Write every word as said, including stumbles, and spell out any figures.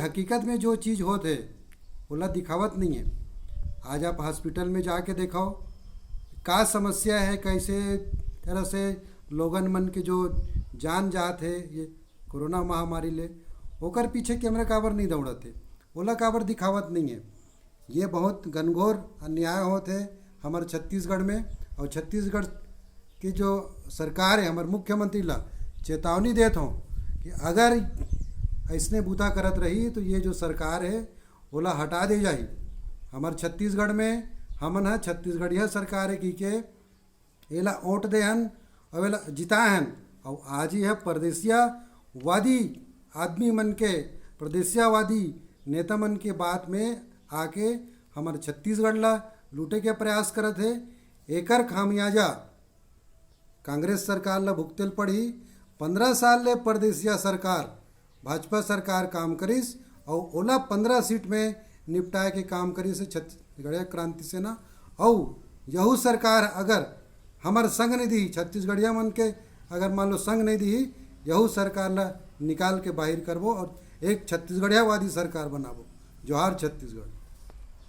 हकीकत में जो चीज़ होत हे, ओला दिखावत नहीं है। आज आप हॉस्पिटल में जाके देखो, का समस्या है, कैसे तरह से लोगन मन के जो जान जात है ये कोरोना महामारी ले, ओकर पीछे कैमरा काबर नहीं दौड़त है, ओला काबर दिखावत नहीं है। ये बहुत घनघोर अन्याय होत है हमर छत्तीसगढ़ में। और छत्तीसगढ़ की जो सरकार है, हमर मुख्यमंत्री ला चेतावनी देत हों कि अगर ऐसने बूता करत रही तो ये जो सरकार है, ओला हटा दे जाही। हमर छत्तीसगढ़ में हमन ह छत्तीसगढ़िया सरकार है की के एला वोट दे हन, अउ एला जिताए हन। अउ आज ही है परदेसियावादी आदमी मन के, परदेसियावादी नेता मन के बात में आके हमर छत्तीसगढ़ ला लूटे के प्रयास करत हे। एकर खामियाजा कांग्रेस सरकार ला भुगतेल पड़ही। पंद्रह साल ले परदेसिया सरकार, भाजपा सरकार काम करिस, अउ ओला पंद्रह सीट में निपटाए के काम करिस हे छत्तीसगढ़िया क्रांति सेना। अउ यहू सरकार अगर हमर संग नहीं दी, छत्तीसगढ़िया मन के अगर मान लो संग नहीं दी, यहू सरकार ला निकाल के बाहिर करबो और एक छत्तीसगढ़ियावादी सरकार बनाबो। जोहार छत्तीसगढ़।